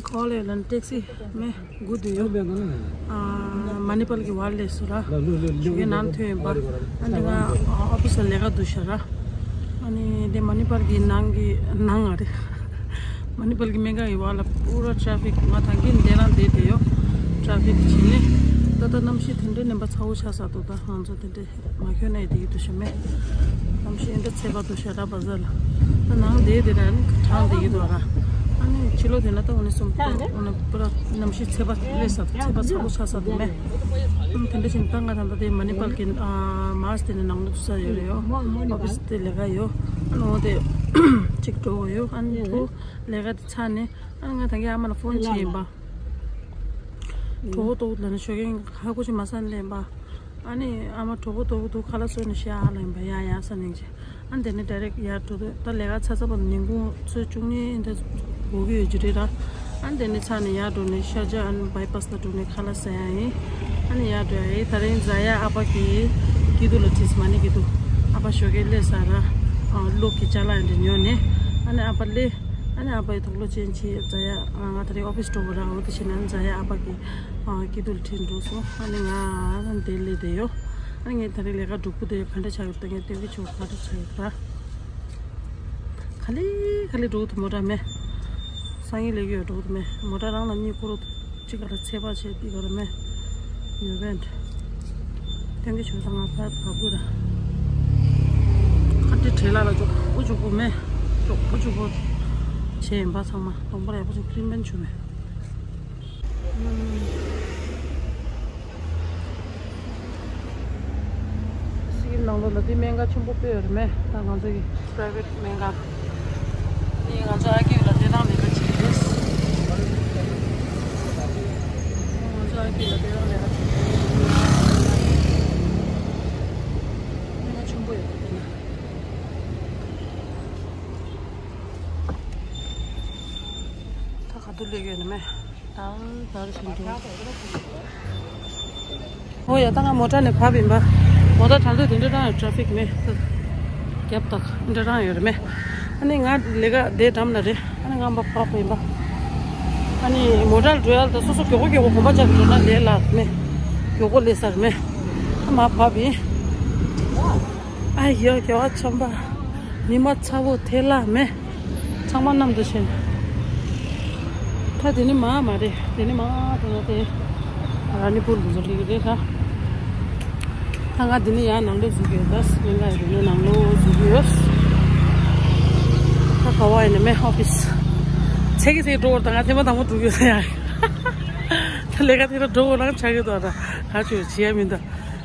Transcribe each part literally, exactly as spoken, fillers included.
ཁོ་ལས་ལན་ཊེག་སི་མེ་དགུ་དུ་ཡོད། ཨ་མ་ནི་པལ་གྱི་བར་ལས་སུ་ར། ཞུ་གི་ནང་ཐོན་ཡིན་པ། ཨ་འདི་ང་ཨོ་ཕི་སི་ལས་ཀ་འདུག་ཤག་ར། ཨ་ནི་དེ་མ་ནི་པལ་གྱི་ནང་གི་ནང་ང་རེད། མ་ནི་པལ་གྱི་སྨན་ཁང་གི་བར་ལ་པུ་ར་ཊ་ཕིག་ང་ད་གིན་དེ་རང་བསྡད་དེ་ཡོད། ཊ་ཕིག་བྱིན་ནས་ད་ལྟ་གནམ་གཤིས་དེ་འདྲའི་ནད་པ་ཚ་བོ་ཆགས་ས་འདུག་ད་ང་ཚོ་དེ་འདྲའི། མ་ཁྱོད་ནས་དེ་གི་དུ་ཞུ་མེད། གནམ་གཤིས་འདི་ཚད་པ་དུ་ཤ་ར་བ་ཟ་ལ། ད་ནང་དེ་དེ་ར་ནི་གྲང་དེ་གི་དུ་ར། ཨ་ནི་ཕྱི་ལོགས་དེ་ན་ད་འོ་ནི་སུམ་ད་འོ་ན་པུ་ར་གནམ་གཤིས་ཚད་པ་ལས་ས་ཚད་པ་ཚ་པོ་ཆགས་ས་དུ་མེད། ཨམ་དེ་འདྲ་ཞིག་ད་ང་ད་ད་དེ་མ་ནི་པལ་གི་ཨ་མཱ་སི་དེ་ནི་ནང་ལ་དུ་ས་ཡོད་རེད་ཡོ། ཨོ་ཕི་སི་དེ་ལས་ཀ་ཡོ། ཨ་ནི་འོ་དེ་གཅིག་འགྲོ་གོ་ཡོ། ཨ་ནི་ཐུ་ལས་ཀ་དེ་ཚར་ནས་ཨ་ནི་ང་ད་གི་ཨ་མ་ལ་ཕོན་བྱས་ཡིན་པ། གྲོད་ཁོག་ལྟོགས་ལ་ནི་ཞོགས་ཀས་ཧ་གོ་ཅིག་མ་ཟ་ལེན་པ། ཨ་ནི་ཨ་མ་གྲོད་ཁོག་ལྟོགས་འདུག་ཁ་ལག་བཟོས་ནས་ཤ་ཨ་ལེན་པ་ཡ་ཡ་ཟ་ནས་ཅི། ཨ་ནི་དེ་ནས་ཌའི་རེག་ཡར་འགྲོ་དུས་ད་ལས་ཀ་ཚ་ཚ་བ་ཉིན་གུང་ཚོད་བཅུ་གཉིས་འདི་འགོར་གི་ཡོད་ཀྱི་རེད་ར། ཨ་ནི་དེ་ནས་ཚར་ནས་ཡར་འགྲོ་ནས་ཤར་རྒྱག་ཨ་ནི་བྷའི་པ་སི་ལ་འགྲོ་ནས་ཁ་ལག་ཟ་ཡ་ཡིན། ཨ་ནི་ཡར་འགྲོ་ཡ་ཡིན། ད་རིང་ཛ་ཡ་ཨ་ཕ་གི་སྐྱིད་སྡུག་ལ་དྲིས་མ་ནི་སྐྱིད་སྡུག་ཨ་ཕ་ཞོགས་ཀས་སླེབས་ས་ར། གློག་གི་ཅ་ལག་འདི་ཉོ་ནས་ཨ་ནི་ཨ་ཕ་སླེབས། ཨ་ནི་ཨ་ཕའི་དུག་ལོག་ཅན་གྱི་ཛ་ཡ་ང་ད་རེས་ཨོ་ཕི་སི་འགྲོ་དགོས་ར། འོ་དེ་བྱས་ན་ཛ་ཡ་ཨ་ཕ་གི་སྐྱིད་སྡུག་ལ་ཁྲིད་འགྲོ་སོང་། ཨ་ནི་ང་འདིར་སླེབས་བསྡད་ཡོད། ཨ་ནི་ངས་ད་རེས་ལས་ཀ་སྒྲུབ་ཁུ་དེ་ག་འདྲ་ཆགས་ཡོད་ད་ངས་སྟོན་གི་ཆུ་ག་འདྲ་ཆགས་ཡོད་ད། ག་ལེ་ག་ལེ་འགྲོ་གི་འདུག་མོ་ཊ་མེད། སང་ཉིན་སླེབས་ཀྱི་ཡོད་འགྲོ་གི་འདུག་མེད་མོ་ཊ་རང་ལ་གཉིད་ཁུག་རོགས་འདུག་གཅིག་ག་ལ་ཚད་པ་བྱས་འདི་ག་ལ་མེད། ཡོད་པས། སྟོན་གྱི་བྱུང་ད་ང་ཕར་བབས་དགོས་ར། ཁ་ཏི་བྲེལ་ལ་ལ་ཅོག་པོ་ཅོག་པོ་མེད། ཅོག་པོ་ཅོག་པོ་བྱས་ཡིན་པ་ཚང་མ་གདོང་པ་ཡག་པོ་ཅིག་ཀྲིན་པན་བྱུང་མེད། སི་ཀིམ་ནང་ལོགས་ལ་དེ་སྨན་ཁང་ཆེན་པོ་དཔེ་ཡོད་རེད་མེད་ད་ང་ཚོ་གི་པ་རའི་ཝེཊ་སྨན་ཁང་། ནི་ང་ཚོ་ཨ་ཁུ་ལ་དེ་དང་ལས་ཀ་བྱེད་ཀྱི་རེད། ང་ཚོ་ཨ་ཁུ་ལ་དེ་དང་ལས་ཀ་བྱེད་ཀྱི་རེད། སྨན་ཁང་ཆེན་པོ་ཡོད་རེད་དེ་ན། ད་ག་དུས་སླེབས་ཡོད་ནི་མེད། ད་ད་རེ་བཞིན་འགྲོ། ཨོ་ཡ་ད་ང་མོ་ཊ་ནས་བབས་ཡིན་པ། མོ་ཊ་དྲ་འདུག་དེ་འདྲ་རང་ཡོད་ཊ་ཕིག་མེད། རྒྱབ་དག་འདྲ་རང་ཡོད་རེད་མེད། ཨ་ནི་ང་ལས་ཀ་དེ་འགྲམ་ལ་རེད། ཨ་ནི་ང་མ་བབས་ཡིན་པ། ཨ་ནི་མོ་ཊ་འགྲོ་ཡ་ད་སོ་སོ་མགྱོགས་པོ་མགྱོགས་པོ་གོམ་པ་རྒྱག་འགྲོ་ན་ལས་སླ་མེད། མགྱོགས་པོ་སླེབས་ས་རེད་མེད། ཨ་མ་བབས་ཡིན། ཨ་ཡོ་རྒྱལ་བ་བྱམས་པ། མི་མ་ཚ་བོ་ཐེ་ལ་མེ། ཚང་མ་མཉམ་དུ་བྱས། ད་དེ་ནི་མ་མ་རེད། དེ་ནི་མ་དེ་ན་དེ། ར་ནི་པུར་དུ་འཛུལ་གི་རེད་ད། ད་ང་དེ་ནི་ཡང་ནང་ལོགས་འཛུལ་གི་ཡོད་ད། སྨན་ཁང་ཡི་དེ་ནི་ནང་ལོགས་འཛུལ་གི་ཡོད། ད་ག་བ་ཡིན་ནི་མེ་ཨོ་ཕི་སི། ཚེ་གི་ཚེ་འགྲོ་བར་ད་ང་ཐེངས་མ་དང་པོ་འགྲོ་གི་ཡོད་ད་ཡ། ད་ལས་ཀ་དེ་ལ་འགྲོ་བར་ལང་ཆགས་གི་འདུག་ད། ག་ཅུ་བྱེད་ཡ་མི་འདུག་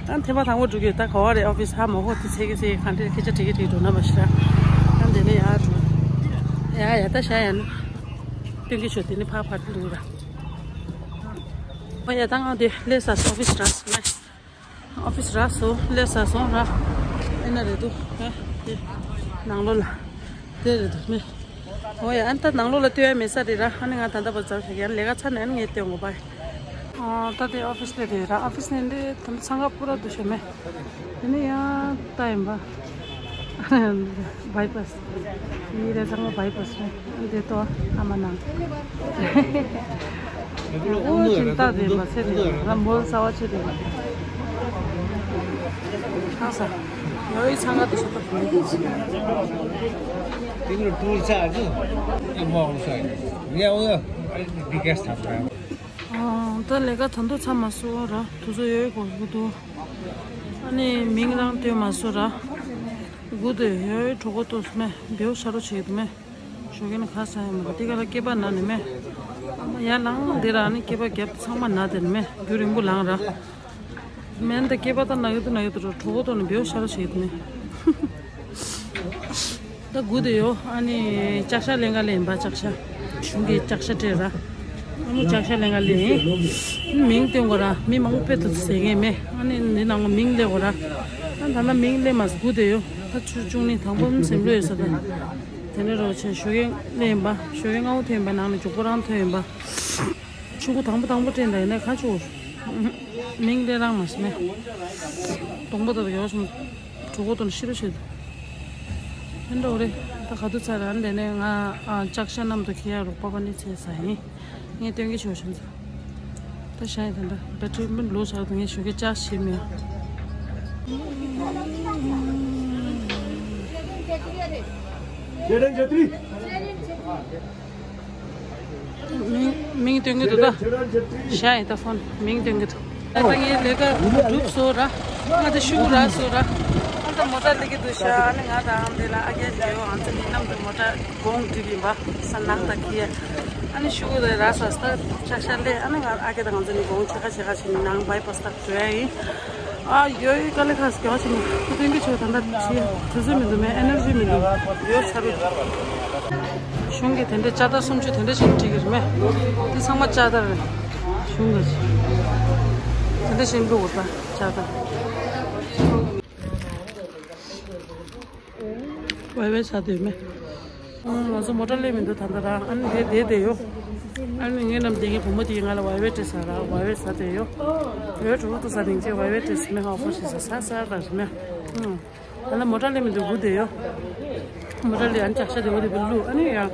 ཨ་ཐེངས་མ་དང་པོ་འགྲོ་གི་ད་ག་བ་རེད་ཨོ་ཕི་སི་ཧ་མ་ཧོ་དེ་ཚེ་གི་ཚེ་གི་གང་འདྲས་སྐད་ཆ་དྲི་གི་དྲི་འགྲོ་ན་མ་ཤི་ར། ཨ་འདི་ནས་ཡར་འགྲོ། ཡ་ཡ་ད་ཤ་ཡ་ནི། སྟོན་གི་ཆོ་དེ་ནི་ཕར་ཕར་འགྲོ་ར། ཨོ་ཡ་ད་ང་དེ་སླེབས་ས་ཨོ་ཕི་སི་ར་སོང་ཨོ་ཕི་སི་ར་སོང་སླེབས་ས་སོང་ར། ཨེ་ན་རེད་འདུག་ཨ་དེ་ནང་ལོགས་ལ། དེ་རེད་འདུག་མེ། ཨོ་ཡ་ཨ་ནི་ད་ནང་ལོགས་ལ་སྟོན་ཡ་མེད་ས་རེད་ར། ཨ་ནི་ང་ད་ལྟ་བར་འཛར་ཤག་ཡང་ལས་ཀ་ཚར་ནས་ཨ་ནི་ངས་སྟོན་དགོས་པ། ཨ་ད་དེ་ཨོ་ཕི་སི་ལས་དེ་ར་ཨོ་ཕི་སི་ནས་འདི་ད་ཚང་ཁ་པུ་ར་འདུག་ཤག་མེ། དེ་ནས་ཡང་ལྟ་ཡིན་པ། བྷའི་པ་སི། ཡིན་རེད་ཚང་མ་བྷའི་པ་སི་རེད། འདི་ལྟོ་ཨ་མ་ནང་། ཨོ་ཅིན་ཏ་དེ་མ་ཚད་དེ་ང་མོལ་ས་བ་ཆེ་དེ་ཆང་ས་ཡོ་ཡི་ཚང་ང་དེ་ཤ་ཏོག་དེ་ནི་ཏུར་ཚ་ཨ་ཙི་ཨེ་མ་འོང་ས་ཡིན་ཡ་འོ་ཡ་འདི་གས་ཐབས་ར། ད་ལས་ཀ་ད་དུང་ཚར་མ་སོང་ར། དུས་ཚོད་ཡོ་ཡི་གོ་གི་འདུག་ཨ་ནི་མིང་རང་སྟོན་མ་སོང་ར། སྒུག་དེ་ཡོ་ཡི་གྲོད་ཁོག་ལྟོགས་མེད་བེའུ་ཤ་རོ་བྱེད་གི་འདུག་མེད། ཞོགས་ཀས་ནི་ཁ་ཟ་ཡ་མ་རེད། དེ་ག་ལ་སྐེད་པ་ན་ནི་མེད། ཡར་ལངས་དེ་ར་ནི་སྐེད་པ་རྒྱབ་ཚང་མ་ན་དེ་ནི་མེད། རྒྱུན་རིང་པོ་ལངས་ར། མེན་ད་སྐེད་པ་ད་ན་གི་འདུག་ན་གི་འདུག་ར་གྲོད་ཁོག་ཏུ་ནི་བེའུ་ཤ་ར་བྱེད་ཀྱི་འདུག་མེད། ད་སྒུག་དེ་ཡོ་ཨ་ནི་ལྕགས་ཤ་ལེན་ག་ལེན་པ་ལྕགས་ཤ། གཞུང་གི་ལྕགས་ཤ་སྤྲད་ར། ཨ་ནི་ལྕགས་ཤ་ལེན་ག་ལེན། མིང་སྟོན་དགོས་ར་མི་མང་པོ་དཔེ་ཐུག་ཟེར་མཁན་མེད། ཨ་ནི་འདི་ནང་མིང་སླེབས་དགོས་ར། ཨ་ད་ལྟ་མིང་སླེབས་མ་སྒུག་དེ་ཡོ་ད་ཆུ་ཆུང་ནི་དང་པོ་མི་སེམས་ལོས་ཡོད་ས་ད། དེ་འདྲ་རོགས་བྱས་ཞོགས་ཀས་སླེབས་ཡིན་པ། ཞོགས་ཀས་སྔ་པོ་ཐོན་ཡིན་པ་ནང་ནས་མགྱོགས་པོ་རང་ཐོན་ཡིན་པ། ཆུ་ཁུ་དང་པོ་དང་པོ་སྤྲད་འདྲ་ཡིན་ན་ག་ཆུ། མིང་སླེབས་རང་མ་སོང་ནས། དང་པོ་ད་ཡོ་སོང་། གྲོད་ཁོག་ཏུ་ཤི་རུ་བྱེད། འགྲོ་རེད། ད་ག་དུས་ཚར་རང་དེ་ནས་ང་ཨ་ལྕགས་ཤ་མཉམ་དུ་ཁྱེར་ཡ་རོགས་པ་པ་ནི་བྱས་ས་ཡིན། ངས་སྟོན་གྱི་ཆོག་ཤོད་ཚ། ད་ཤ་ཡི་དེ་འདྲ་བེ་ཊི་རི་མི་ལོ་ཆགས་དུ་ངས་ཞུ་གི་ལྕགས་ཤི་མེད། ཆེ་ལན་ཆེ་ཏི། མིང་མིང་སྟོན་གྱི་འདུག་ད། ཤ་ཡི་ད་ཕོན་མིང་སྟོན་གྱི་འདུག་ད་ལྟ་ངའི་ལས་ཀ་གྲུབ་སོང་ར། ང་ད་ཤུ་གུ་རག་སོང་ར། ང་ད་མོ་ཊ་སླེབས་ཀྱི་འདུག་ཤ། ཨ་ནི་ང་ད་ཨམ་དེ་ལ་ཨ་རྒན་ཡོད། ཨ་ཚ་ནི་གནམ་དུ་མོ་ཊ་གོང་འགྲིག་ཡིན་པ་ས་ནང་ད་ཁི་ཡ། ཨ་ནི་ཤུ་གུ་རེ་རག་སོང་ད་ཆག་ཤ་ལས། ཨ་ནི་ང་ཨ་རྒན་ད་ང་ཚ་ནི་གོང་ཆེ་ཁ་ཆེ་ཁ་ཞིག་ནང་བའི་པ་སི་ད་འགྲོ་ཡ་ཡིན། ཨ་ཡོ་ཡོ་དཀའ་ལས་ཁག་སྐྱོ་ཞིག་ནི་ཁུ་ཏན་གྱི་ཆོས་ད་ལྟ་ཆེ་དུས་ཚོད་མི་འདུག་མེད་ཨེ་ནར་ཇི་མི་འདུག་ཡོ་ཚ་རུ། གཞུང་གི་དེ་འདྲའི་ལྕགས་དར་སུམ་ཅུ་དེ་འདྲ་ཞིག་འགྲིག་གི་རེད་མེད། འདི་ཚང་མ་ལྕགས་དར་རེད། གཞུང་གི་དེ་འདྲ་ཞིག་འགྲོ་དགོས་ད་ལྕགས་དར། ཝའི་ཝའི་ཟ་དེ་མེད། ང་ཚོ་མོ་ཊ་སླེབས་མི་འདུག་ད་ལྟ་ར། ཨ་ནི་དེ་དེ་དེ་ཡོ། ཨ་ནི་ངའི་རྣམས་དེ་ངའི་བུ་མོ་དེ་ང་ལ་ཝའི་ཝའི་སྤྲད་ས་ར་ཝའི་ཝའི་ཟ་དེ་ཡོ། ཝའི་ཝའི་གྲོགས་པོ་ཏོ་ས་ནིང་ཅེ་ཝའི་ཝའི་སྤྲད་ས་མེད། ཧ་ཧོ་ཤི་ས་ས་ས་ར་རི་མེད། ཨ་ད་ལ་མོ་ཊ་སླེབས་མི་འདུག་སྒུག་བསྡད་ཡོད། མོ་ཊ་སླེབས་ཨ་ནི་ལྕགས་ཤ་དེ་འོ་དེ་བུ་བླུག་ཨ་ནི་ཡང་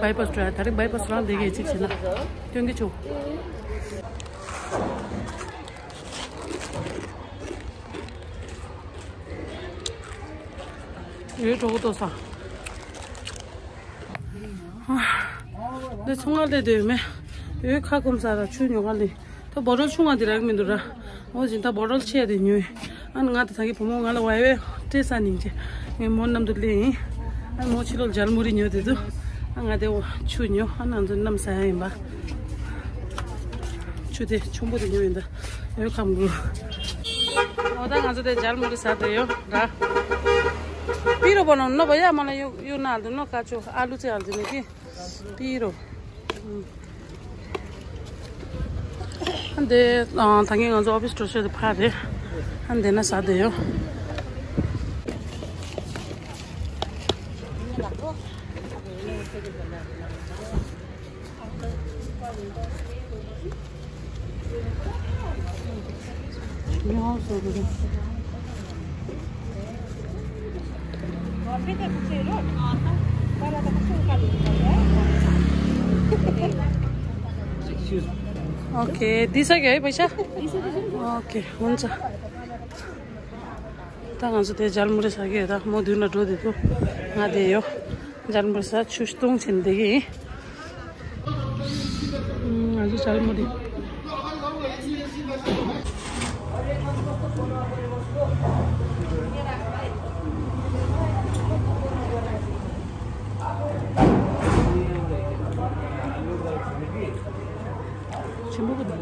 བའི་པ་སི་འགྲོ་ཡ། ད་རིང་བའི་པ་སི་རང་བསྡད་གི་ཅིག་བྱེད་ན་སྟོན་གི་ཆོག་ཡོད་གྲོགས་པོ་ཏོ་ས། འདི་ཚོང་ཁང་སླེབས་བསྡད་ཡོད་མེད། ཡོད་ཁ་སྐོམ་ས་ར་ཆུ་ཉོ་ག་སླེབས། ད་བོ་ཊལ་ཆུང་བ་འདི་རག་གི་མི་འདུག་ར། འོ་ཅིག་ད་བོ་ཊལ་ཆེ་བ་དེ་ཉོས། ཨ་ནི་ང་དང་ད་གི་བུ་མོ་ང་ལ་ཝའི་ཝའི་སྤྲད་ས་ནིང་ཅེ། ངས་མོ་མཉམ་དུ་སླེབས་ཡིན། ཨ་ནི་མོ་ཕྱི་ལོགས་ཇལ་མུ་རི་ཉོས་བསྡད་འདུག་ཨ་ང་དེ་འོ་ཆུ་ཉོ། ཨ་ང་ཚོ་མཉམ་ཟ་ཡ་ཡིན་པ། ཆུ་དེ་ཆུང་པོ་དེ་ཉོས་ཡིན་ད། ཡོད་ཁམ་གུ། འོ་ད་ང་ཚོ་དེ་ཇལ་མུ་རི་ཟ་བསྡད་ཡོད་ར། པིརོ་བོ་ནོ་ནོ་བ་ཡ་མ་ལ་ཡོ་ཡོ་ན་ལ་དུ་ནོ་ཀ་ཅོ་ཨ་ལུ་ཙེ་ཨ་ལ་དུ་ནོ་ཀི། པིརོ། ཨ་འདི་ཨ་ད་ངས་ང་ཚོ་ཨོ་ཕི་སི་འགྲོ་ཤོས་དེ་ཕར་རེད། ཨ་འདི་ན་ཟ་བསྡད་ཡོད། Okay, this again, Paisha? Okay, हुन्छ। ད་ང་ཚོ་དེ་ཇལ་མུ་རི་ཟ་གི་ཡོད། ད་མོ་མདུན་ལ་འགྲོ་བསྡད་འདུག་ང་དེ་ཡོད། ཇལ་མུ་རི་ཟ་ཆུ་བཏུང་བྱས་ནས་བསྡད་ཀྱི་ཡིན། ང་ཚོ་ཇལ་མུ་རི། ཆེན་པོ་གི་འདུག་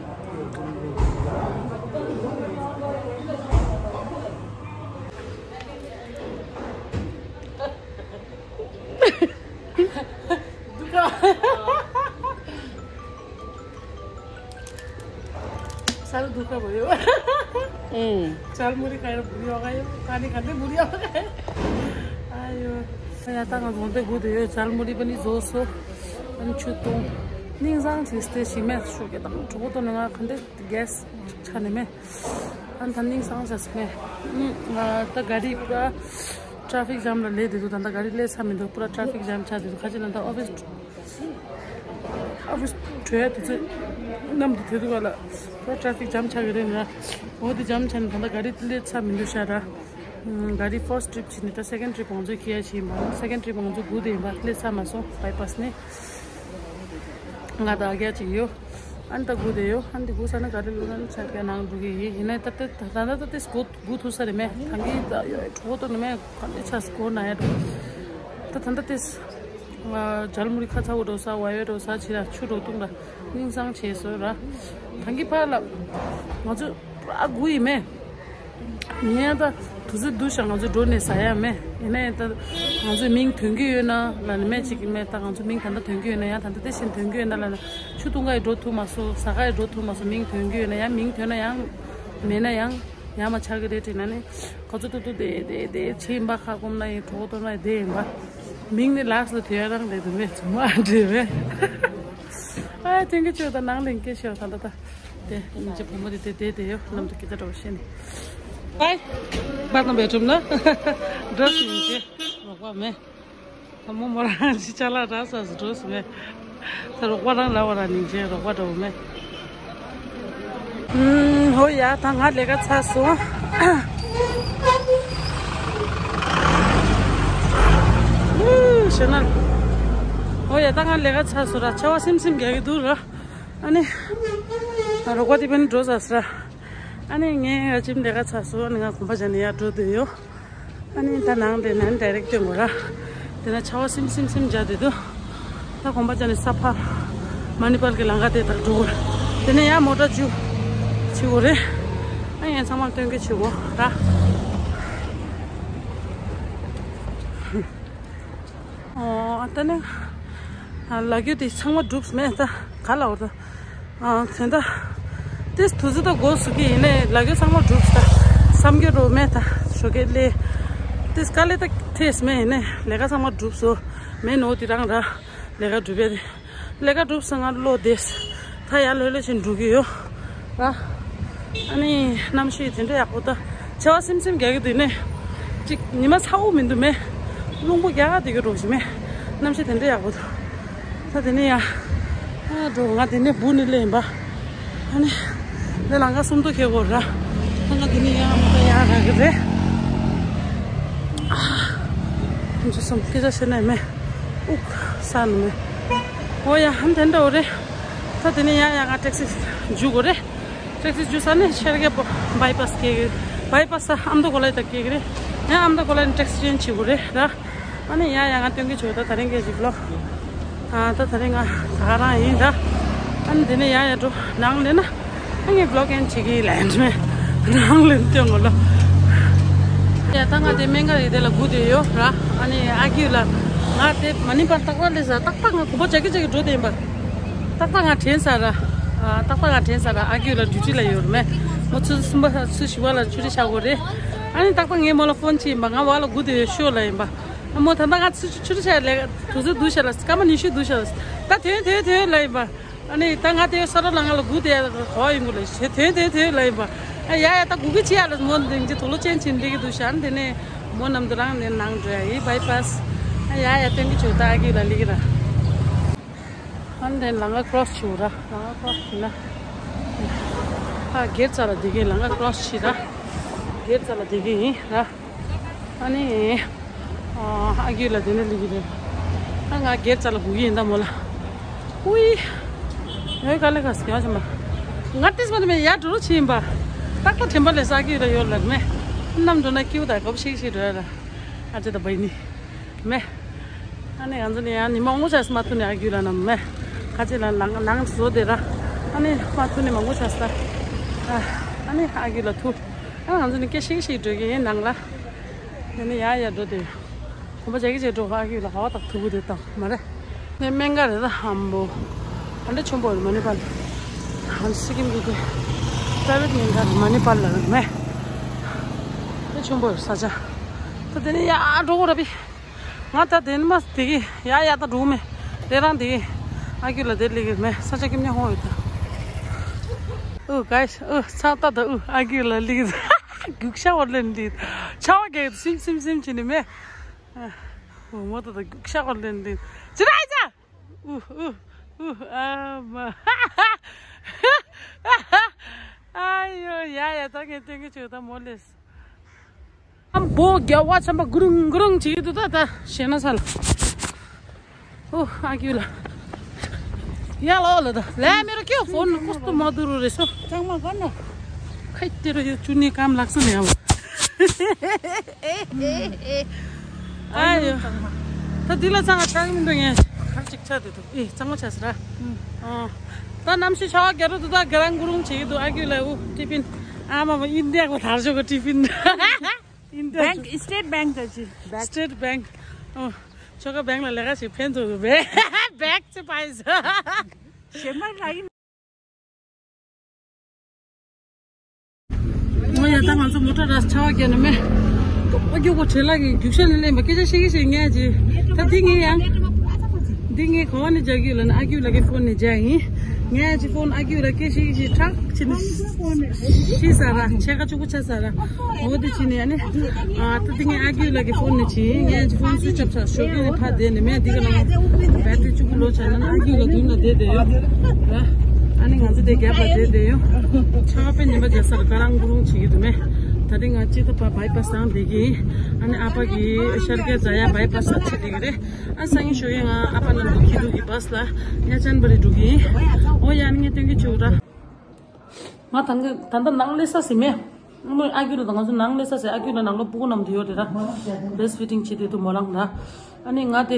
ས་རུ་འདུག་ག་བ་ཡོད། ཨུམ། ཇལ་མུ་རི་ག་ཡོད་བུ་ཡོད་ག་ཡོད། ག་ནི་ག་འདི་བུ་ཡོད་ག་ཡོད། ཨ་ཡོ། ཡ་ད་ང་དགོང་དེ་སྒུག་བསྡད་ཡོད། ཇལ་མུ་རི་པ་ནི་བཟོས་སོ། ཨ་ནི་ཆུ་བཏུང་། ནིང་སང་ཇི་སྟེ་ཞིག་མེད་ཤོད་ཀྱི་དང་གྲོགས་པོ་ཏོ་ནི་ང་ག་འདི་གེ་སི་ཆ་ནི་མེད། ཨ་ནི་ད་ནིང་སང་ཇི་སི་མེད། ཨུམ། ད་ག་རི་པ་ཊ་ར་ཕིག་ཇམ་ལ་སླེབས་བསྡད་འདུག་ད་ད་ག་རི་སླེབས་ཚར་མི་འདུག་པུ་ར་ཊ་ར་ཕིག་ཇམ་ཆགས་བསྡད་འདུག་ཁ་ཅིག་ལ་ད་ཨོ་ཕི་སི་ཨ་ཕི་སི་བྲོས་ཡ་དུས་ཚོད་ནམ་དུ་དེ་དུས་ག་ལ་ཁོ་ཊ་ར་ཕིག་ཇམ་ཆགས་ཀྱི་རེད་ན། འོ་དེ་ཇམ་ཆགས་ནས་ད་ལྟ་ག་རི་སླེབས་ཚར་མི་འདུག་ཤག་ར། ག་རི་ཕར་སི་ཊི་ཊི་རིབ་བྱས་ནས་ད་སེ་ཀེན་ཌི་ཊི་རིབ་ང་ཚོ་འཁྱེར་ཡ་ཞིག་ཡིན་པ། སེ་ཀེན་ཌི་ཊི་རིབ་ང་ཚོ་སྒུག་བསྡད་ཡིན་པ། སླེབས་ཚར་མ་སོང་བའི་པ་སི་ནས། ང་ད་རྒྱ་ཅིག་ཡོད། ཨ་ནི་ད་སྒུག་བསྡད་ཡོད། ཨ་ནི་དེ་སྒུག་ཚར་ན་ག་རི་བླུགས་ན་ནི་ཆ་རྒྱ་ནང་འགྲོ་གི་ཡིན། ཡིན་ན་ད་ལྟ་ད་ལྟ་ད་ལྟ་སྒུག་སྒུག་ཐུབ་ས་རེད་མེད། ད་གིན་ད་ཡོད་གྲོགས་པོ་ཏོ་ནི་མེད། ག་འདྲ་ཆགས་སྐོར་ན་ཡ་འགྲོ། ད་ད་ལྟ་ཏེས། ཇལ་མུ་རི་ཁ་ཚ་བོ་འགྲོ་ས་བ་ཡོད་འགྲོ་ས་ཕྱི་ར་ཆུ་འགྲོ་བཏུང་ར། ནིང་སང་བྱས་སོ་ར། ད་གིན་ཕར་ལ། ང་ཚོ་ར་སྒུག་ཡིན་མེད། ཡིན་ཡང་ད་དུས་ཚོད་བསྡུ་ཤག་ང་ཚོ་འགྲོ་ནས་ཟ་ཡ་མེད། ཡིན་ན་ཡང་ད་ང་ཚོས་མིང་ཐོན་གྱི་ཡོད་ན་ལ་ནི་མེད་ཅིག་མེད། ད་ང་ཚོ་མིང་ད་ལྟ་ཐོན་གྱི་ཡོད་ན་ཡང་ད་ལྟ་དེ་བཞིན་ཐོན་གྱི་ཡོད་ན་ལ་ནི་ཆུ་བཏུང་ག་ཡི་འགྲོ་ཐུབ་མ་སོང་། ཟ་ག་ཡི་འགྲོ་ཐུབ་མ་སོང་། མིང་ཐོན་གྱི་ཡོད་ན་ཡང་མིང་ཐོན་ན་ཡང་མེད་ན་ཡང་། ཡང་མ་ཆགས་ཀྱི་རེད་དྲན་ན་ནི། ཁོ་ཚོ་ཏུ་ཏུ་དེ་དེ་དེ་བྱེད་ཡིན་པ། ཁ་སྐོམ་ན་ཡིན། གྲོད་ཁོག་ལྟོགས་ན་ཡིན། དེ་ཡིན་པ། མིང་ནི་ལགས་སུ་དེ་ཡང་རང་རེད་འདུག་མེད་ཚོ་མ་འདྲེས་པས། ཨ་ཐེངས་ཀྱི་ཆོས་དང་ནང་ལེན་སྐད་ཆ་ད་ད་ད། དེ་ཉིན་གཅིག་བུ་མོ་དེ་དེ་དེ་དེ་ཡོད་ལམ་དུ་སྐད་ཆ་འདྲ་བོ་བཤད་ནས། ཨའི། པར་དང་བེད་ཁྲིམས་ན། འགྲོ་སྲིད་ཡིན་གྱི། རོགས་པ་མེད། ད་མོ་མོ་རང་ཅི་ཅ་ལག་རག་ས་སུ་འགྲོ་སུ་མེད། ད་རོགས་པ་རང་རག་པ་རང་ཉིན་བྱས་རོགས་པ་འདྲ་བོ་མེད། ཨུམ། ཧོ་ཡ། ད་ང་ལས་ཀ་ཚར་སོང་། ཨུ་ཞེ་ན། ཧོ་ཡ། ད་ང་ལས་ཀ་ཚར་སོང་ར། ཆར་པ་སིམ་སིམ་རྒྱག་གི་འདུག་ར། ཨ་ནི། རོགས་པ་དེ་བས་ནི་འགྲོ་ཚར་སོང་ར། ཨ་ནི་ངས་ཡ་ཅིམ་ལས་ཀ་ཚར་སོང་། ཨ་ནི་ང་གོམ་པ་བྱས་ནས་ཡར་འགྲོ་འདོད་ཡོད། ཨ་ནི་ད་ནང་དེ་ནང་ཌའི་རེག་སྟོན་དགོས་ར། དེ་ན་ཆར་པ་སིམ་སིམ་སིམ་རྒྱག་བསྡད་འདུག་ད་གོམ་པ་བྱས་ནས་ས་ཕར་མ་ནི་པལ་གྱི་ལམ་ཁ་དེ་དག་འགྲོ་དགོས་ར། དེ་ནས་ཡར་མོ་ཊ་རྒྱུག་བྱེད་དགོས་རེད། ཨ་ངས་ཚང་མར་སྟོན་གྱི་བྱེད་དགོས་ར། ཨོ། ད་ནི་ལ་རྒྱུ་དེ་ཚང་མ་གྲུབ་མེད། ད་ག་ལ་འོ་ད། ཨ་དེ་འདྲ། ཏིས་དུས་ཚོད་ད་འགོ་ཚུགས་ཀྱི་ཡིན་ནའི་ལ་རྒྱུ་ཚང་མ་གྲུབ་ད། བསམ་རྒྱུ་རོ་མེད་ད། ཞོགས་ཀས་སླེབས། ཏིས་དཀའ་ལས་ད་ཐེག་མེད་ཡིན་ནའི་ལས་ཀ་ཚང་མ་གྲུབ་སོང་། མེད་ནོ་དེ་རང་ར། ལས་ཀ་གྲུབ་པས། ལས་ཀ་གྲུབ་སོང་ང་བློ་བདེ། ད་ཡར་ལྷོད་ལྷོད་བྱས་འགྲོ་གི་ཡོད་ར། ཨ་ནི་གནམ་གཤིས་དེ་འདྲ་ཡག་པོ་ད། ཆར་པ་སིམ་སིམ་རྒྱག་གི་འདུག་ནས། ཅིག་ཉི་མ་ཚ་པོ་མི་འདུག་མེད། རླུང་པོ་རྒྱག་ག་དེ་གི་འགྲོ་བཞིན་མེད། གནམ་གཤིས་དེ་འདྲ་ཡག་པོ་འདུག་ད་དེ་ནས་ཡ། ཨ་འགྲོ་ང་དེ་ནས་སྦུག་ནས་སླེབས་ཡིན་པ། ཨ་ནི། འདི་ལམ་ཁ་སུམ་མདོ་ཁེལ་དགོས་ར། ད་ང་དེ་ནས་ཡ་མ་ད་ཡ་རག་གི་རེད། ཨ། ཁོང་ཚོ་གསུམ་སྐད་ཆ་བཤད་ནས་མེད། དབུགས་ས་ནས་མེད། འོ་ཡ་ཧམ་དེ་འདྲ་འོ་རེད། ད་དེ་ནས་ཡ་ཡ་ང་ཊེག་སི་རྒྱུག་དགོས་རེད། ཊེག་སི་རྒྱུག་ས་ནས་ཤར་རྒྱལ་པོ་བྷའི་པ་སི་སྐྱེལ་གི། བྷའི་པ་སི་ས་ཨ་མདོ་གོ་ལའི་ད་སྐྱེལ་གི་རེད། ཡང་ཨ་མདོ་གོ་ལའི་ནས་ཊེག་སི་ཅེན་ཇི་བྱེད་དགོས་རེད་ར། ཨ་ནི་ཡ་ཡ་ང་སྟོན་གྱི་བྱོས་ད། ད་རིང་གི་གཞི་བི་ལོག་ཨ་ད་ད་རིང་ང་ད་ག་རང་ཡིན་ར། ཨ་ནི་དེ་ནས་ཡ་ཡ་འགྲོ་ནང་ལེན་ན། ཨ་ངའི་བི་ལོག་ཨེན་བྱེད་ཀྱི་ལན་མེད། ནང་ལེན་སྟོན་དགོས་ལོ། ཡ་ད་ང་དེ་སྨན་ཁང་རེད། དེ་ལ་སྒུག་བསྡད་ཡོད་ར། ཨ་ནི་ཨ་ཁྱུ་ལ་ང་དེ་མ་ནི་པར་ཏག་ཏག་སླེབས་ས། ཏག་ཏག་ང་གོམ་པ་རྒྱག་གི་རྒྱག་གི་འགྲོ་བསྡད་ཡིན་པ། ཏག་ཏག་ང་དྲན་ས་ར། ཨ་ཏག་ཏག་ང་དྲན་ས་ར། ཨ་ཁྱུ་ལ་ཌིའུ་ཊི་ལ་ཡོད་རེད་མེད། མོ་ཆུ་ཚོད་གསུམ་པ་ཚོད་བཞི་པ་ལ་ཆུ་རེ་ཆག་དགོས་རེད། ཨ་ནི་ཏག་ཏག་ངས་མོ་ལ་ཕོན་བྱས་ཡིན་པ། ང་བ་ལ་སྒུག་བསྡད་ཡོད་ཤོག་ལབ་ཡིན་པ། ཨ་མོ་ད་ལྟ་ང་ཚོད་ཆུ་རེ་ཆག་ལས་དུས་ཚོད་བསྡུ་ཤག་ལ་སྐར་མ་ཉི་ཤུ་བསྡུ་ཤག་ལ། ད་ཐོན་ཐོན་ཐོན་ལབ་ཡིན་པ། ཨ་ནི་ད་ང་དེ་ས་ར་ལ་ང་ལ་སྒུག་བསྡད་ཡ་ག་བ་ཡིན་དགོས་ལ་ཞེས་ཐོན་ཐོན་ཐོན་ལབ་ཡིན་པ། ཨ་ཡ་ཡ་ད་སྒུག་གི་བྱེད་ཡ་ལ་མོ་འདི་འདི་དུག་ལོག་ཅན་ཕྱིན་འགྲིག་གི་འདུག་ཤག་ཨ་ནི་དེ་ནས་མོ་ནམ་དུ་རང་ནས་ནང་འགྲོ་ཡ་ཡིན། བྷའི་པ་སི། ཨ་ཡ་ཡ་སྟོན་གྱི་བྱོས་ད། ཨ་ཁྱུ་ལ་སླེབས་ཀྱི་ར། ཨ་ནི་དེ་ནས་ལམ་ཁ་ཀོ་རོ་སི་བྱེད་དགོས་ར། ལམ་ཁ་ཀོ་རོ་སི་བྱེད་ན། ཨ་སྒེར་རྩ་ལ་བསྡད་ཀྱི། ལམ་ཁ་ཀོ་རོ་སི་བྱེད་ར། སྒེར་རྩ་ལ་བསྡད་ཀྱི་ཡིན་ར། ཨ་ནི། ཨ་ཨ་ཁྱུ་ལ་དེ་ནས་སླེབས་ཀྱི་རེད། ཨ་ང་སྒེར་རྩ་ལ་སྒུག་གི་ཡིན་ད་མོ་ལ། ཨུའི། ཡོད་ག་ལེ་ག་སྐྱོ་ཆེན་པ། ང་ཏིས་མ་དེ་མེད་ཡ་འགྲོ་རོགས་བྱེད་ཡིན་པ། ཏག་ཏག་དྲན་པ་ལས་ས་ཨ་ཁྱུ་ལ་ཡོད་ལ་མེད། ནམ་འགྲོ་ན་ཀིའུ་ད་གོབ་ཤིག་ཤིག་འགྲོ་ཡ་ལ། ཨ་ཅེ་ད་བའི་ནི། མེད། ཨ་ནི་ང་ཚོ་ནི་ཡང་ཉི་མ་ངོ་ཆ་སི་མ་ཐུ་ནི་ཨ་ཁྱུ་ལ་ནམ་མེད། ཁ་ཅིག་ལ་ནང་ནང་བཟོ་དེ་ར། ཨ་ནི་མ་ཐུ་ནི་མ་ངོ་ཆ་ས། ཨ་ཨ་ནི་ཨ་ཁྱུ་ལ་ཐུ། ཨ་ང་ཚོ་ནི་སྐད་ཤིག་ཤིག་འགྲོ་གི་ཡིན་ནང་ལ། ནི་ནི་ཡ་ཡ་འགྲོ་དེ། གོམ་པ་རྒྱག་གི་བྱས་འགྲོ། ཨ་ཁྱུ་ལ་ཧ་བ་ཏག་ཐུ་བུ་དེ་དང་མ་རེད། ནི་སྨན་ཁང་རེད་ད་ཧམ་པོ། ཨ་འདྲ་ཆེན་པོ་རེད་མ་ནི་པ་ལ། ཨ་འདྲ་སི་ཀིམ་གི་དེ། པ་རའི་ཝེ་ཊི་སྨན་ཁང་རེད་མ་ནི་པ་ལ་རེད་མེད། ཨ་ཆེན་པོ་རེད་ས་ཆ། ད་དེ་ནི་ཡ་འགྲོ་གོ་ར་བི། ང་ད་དེ་ནི་མ་དེ་གི་ཡ་ཡ་ད་འགྲོ་མེད། དེ་རང་དེ་གི་ཨ་ཁྱུ་ལ་དེ་ལི་གི་མེད་ས་ཆ་ཀིམ་ཉ་ཧོ་ཡོད་ད། ཨུ་གའི་ཨུ་ཚ་ད་ད་ཨུ་ཨ་ཁྱུ་ལ་ལི་གི་ད། གུག་ཤ་བར་ལེན་དེ། ཆ་བ་གས་སིམ་སིམ་སིམ་བྱེད་ནི་མེད། ཨུ་མོ་ད་ད་གུག་ཤ་བར་ལེན་དེ། ཅི་ར་ཨི་ཅ། ཨུ་ཨུ་ཨུ་ཨ་མ། ཨ་ཡོ་ཡ་ཡ་ད་ངས་སྟོན་གྱི་བྱོས་ད་མོ་ལེས། ཨམ་བོ་རྒྱ་བ་ཆམ་པ་གུ་རུང་གུ་རུང་བྱེད་ཀྱི་འདུག་ད་ད་ཞེ་ན་ས་ལ། ཨོ་ཨ་ཁྱུ་ལ། ཡ་ལ་ཨོ་ལ་ད་ལས་མེ་ར་ཀྱོ་ཕོན་ཀོ་སྟོ་མ་དུ་རུ་རེ་སོ། ཚང་མ་ག་ན། ཁ་དེ་རུ་ཡོད་ཅུ་ནི་ཀམ་ལགས་སོ་ནས་ཨམ། ཨ་ཡོ། ད་འདི་ལ་ཚང་ང་ཆགས་མི་འདུག་ངས་ཁ་ཅིག་ཆགས་དེ་འདུག་ཨེ་གཙང་མ་ཆགས་སི་ར། ཨ། ད་གནམ་གཤིས་ཆར་པ་རྒྱག་རོགས་འདུག་ད་ག་རང་གུ་རུང་བྱེད་ཀྱི་འདུག་ཨ་ཁྱུ་ལ་ཨུ་ཏི་ཕིན། ཨ་མ་མ་ཨིན་ཌི་ཡ་གོ་ཐར་ཞོག་གི་ཏི་ཕིན། ཨིན་ཌི་ཡ་བེང་ཀི་སི་ཊེཊ་བེང་ཀི་ད་ཅི་བེག་སི་ཊེཊ་བེང་ཀི། ཨོ། ཁྱོ་ག་བེང་ལ་ལས་ཀ་ཞིག་ཕན་ཐོགས་གི་བེ་བེག་ཅི་པའི་ཟ། ཞེ་མ་ལ་ཡིན། ཨོ་ཡ་ད་ང་ཚོ་མོ་ཊ་ར་ཆ་བ་རྒྱག་ནི་མེད། ཨོ་རྒྱུག་གོ་ཁྲེ་ལ་གི་རྒྱུག་ཤ་ནི་ལེན་པ་སྐད་ཆ་བཤད་ཀྱི་བཤད་ངས་ཅི། ད་འདི་ངས་ཡང་། འདི་ངས་ག་བ་ནས་རྒྱག་གི་ཡོད་ལ་ནི་ཨ་ཁྱུ་ལ་གི་ཕོན་ནས་རྒྱག་ཡིན། ངས་ཅི་ཕོན་ཨ་ཀྱུ་ལ་སྐད་ཤིག་ཤིག་ཁྲག་ཕྱིན་ནས་ཤི་ས་ར་ཆེ་ཁ་ཆུ་བོ་ཆ་ས་ར། འོ་དེ་ཕྱིན་ནས་ཨ་ནི་ཨ་ད་དེ་ངས་ཨ་ཀྱུ་ལ་གི་ཕོན་ནས་ཕྱིན། ངས་ཅི་ཕོན་སུ་ཆབ་ས་ཞོགས་ཀྱི་ནས་ཕ་དེ་ནས་མེད་དེ་ག་ལ་བེ་ཏི་ཆུ་བོ་ལོ་ཆ་ན་ཨ་ཀྱུ་ལ་མདུན་ལ་བསྡད་བསྡད་ཡོད་ར། ཨ་ནི་ང་ཚོ་དེ་རྒྱབ་ལ་བསྡད་བསྡད་ཡོད། ཆ་བ་པེ་ཉི་མ་རྒྱ་ས་ར་ག་རང་གུ་རུང་བྱེད་ཀྱི་འདུག་མེད། ད་དེ་ང་ཅི་ད་པ་བའི་པ་སང་བསྡད་ཀྱི་ཨ་ནི་ཨ་ཕ་གི་ཤར་རྒྱ་རྫ་ཡ་བའི་པ་སང་ཆེ་བསྡད་ཀྱི་རེད། ཨ་སང་ཉིན་ཞོགས་ཡིན་ང་ཨ་ཕ་རྣམས་ཀྱི་ཁྱི་རུ་གི་བྷ་སི་ལ་ཉ་ཅན་པ་རི་འགྲོ་གི་ཡིན། འོ་ཡ་ནི་ངས་སྟོན་གི་བྱེད་འོ་ད། ང་ད་ད་ད་ནང་སླེབས་ས་ཟིན་མེད། ཨ་ཀྱུ་ལ་ད་ང་ཚོ་ནང་སླེབས་ས་ཟིན། ཨ་ཀྱུ་ལ་ནང་ལོ་སྤུ་གུ་རྣམས་དུ་ཡོད་དེ་ད་བེ་སི་ཕི་ཏིང་བྱེད་དེ་དུ་མོ་རང་ད། ཨ་ནི་ང་དེ་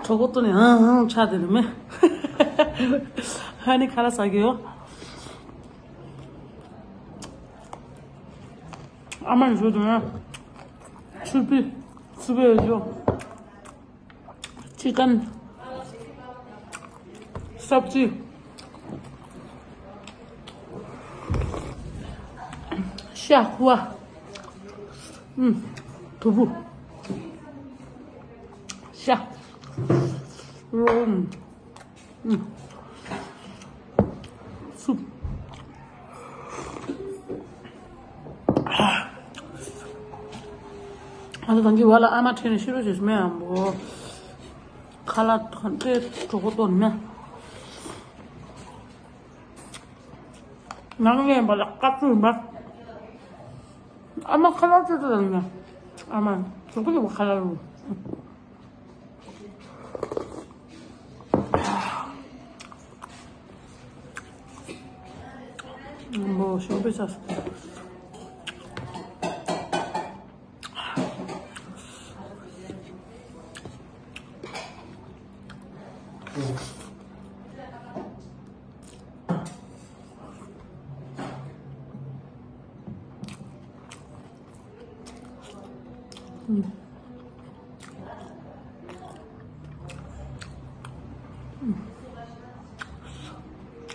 གྲོད་ཁོག་ལྟོགས་ནས་ཧང་ཧང་ཆགས་དེ་རུ་མེད། ཨ་ནི་ཁ་ལག་ཟ་གི་ཡོད། ཨ་མ་ནི་ཞུ་དུ་ན་ཆུ་བི་ཆུ་བི་ཡོད། ཅི་ཀན། སབ་ཅི། ཤ་ཁུ་བ། ཨུམ། དུ་བུ། ཤ། རོ། ཨུམ། སུབ། ཨ་ད་དང་གི་བ་ལ་ཨ་མ་ཁྲིད་ནས་ཤི་རོ་ཞེས་སྨྲས་ཨམ་བོ། ཁ་ལག་ཐོན་ཏེ་གྲོད་ཁོག་ལྟོགས་ནས། ནང་ནས་བ་ལ་ཀ་ཚུ་མ། ཨ་མ་ཁ་ལག་ཅི་ཙམ་ན། ཨ་མ་གྲོད་ཁོག་ལ་ཁ་ལག་རུ། མོ་ཞོགས་པའི་ཆ།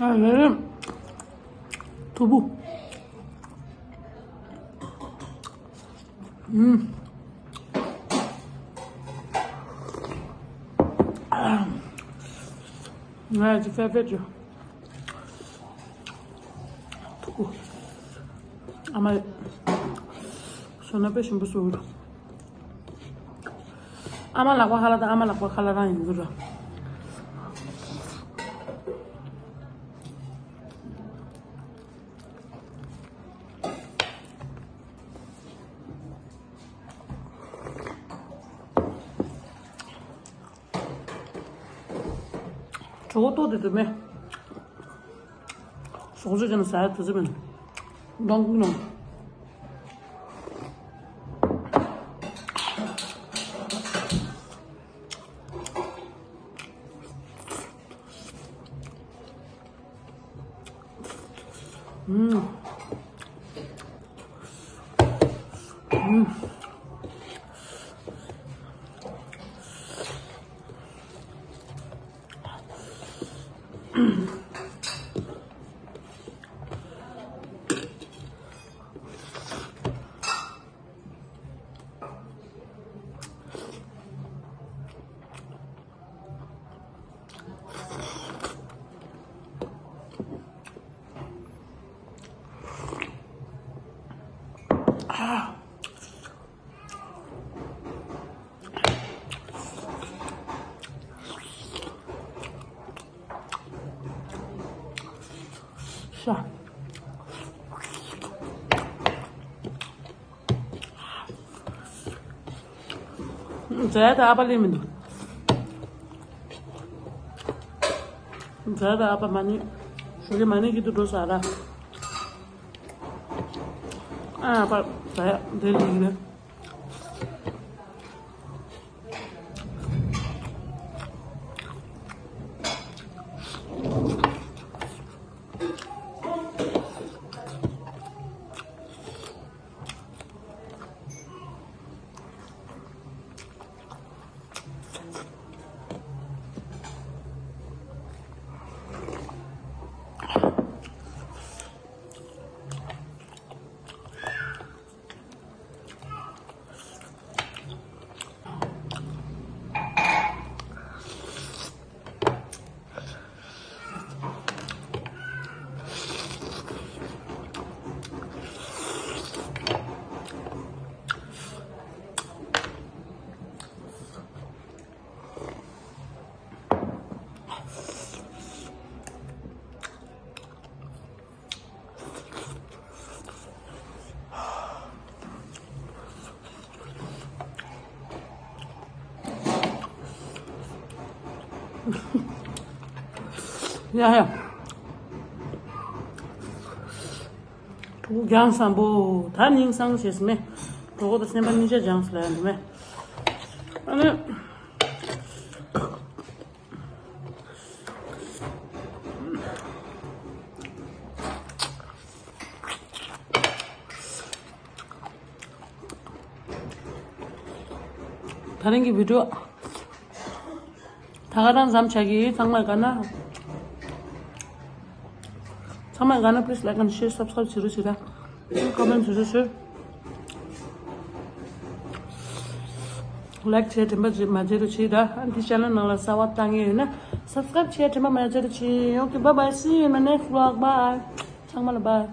ཨ་ལེ། ཐུ་བུ། ཨུམ། ང་ཡི་ཅི་ཚ་ཚ་ཅུ། ཐུག་གུ། ཨ་མ། བསོད་ནམས་དཔེ་ཞིམ་པོ་བཟོ་གི་འདུག་ཨ་མ་ལག་པ་ཁ་ལག་དང་ཨ་མ་ལག་པ་ཁ་ལག་རང་ཡིན་གྱི་རེད། གྲོད་ཁོག་ལྟོགས་དེ་དུ་མེད། ཟོག་ཆུ་ཅན་ཟ་ཡ་དུ་ཟི་མིན། གདོང་ཀུན་ནང་། ཨུམ། ཨུམ། ཤ། ཛ་ཡ་ད་ཨ་པ་ལེ་མི་འདུག་ཛ་ཡ་ད་ཨ་པ་མ་ནི། ཞོགས་ཀྱི་མ་ནི་གི་དུ་འགྲོ་ས་ར། ཨ་པ་ཛ་ཡ་དེ་ལི་གི་རེད། ཡ་ཡ། གྲོད་ཁོག་ཀྱང་བཟང་པོ། ད་ཉིན་སང་བྱས་སི་མེ། གྲོད་ཁོག་དང་སེམས་པ་གཉིས་ཆ་སྦྱངས་སི་ལ་ཡང་འདུག་མེ། ཨ་ནི། ད་རིང་གི་བི་ཌིའོ་ད་ག་རང་ཙམ་བྱ་གི། ཚང་མས་དགའ་ན། ཚང་མས་དགའ་ན་please like and share, subscribe བྱེད་རོགས་བྱེད་ད། comment བྱེད་རོགས་བྱེད། like བྱས་དྲན་པ་བརྗེད་མ་བརྗེད་རོགས་བྱེད་ད། ཨ་འདི་channel ནང་ལ་གསར་པ་ལྟ་མཁན་ཡོད་ན་subscribe བྱས་དྲན་པ་མ་བརྗེད་རོགས་བྱེད། Okay, bye bye, see you in my next vlog, bye. ཚང་མ་ལ་bye.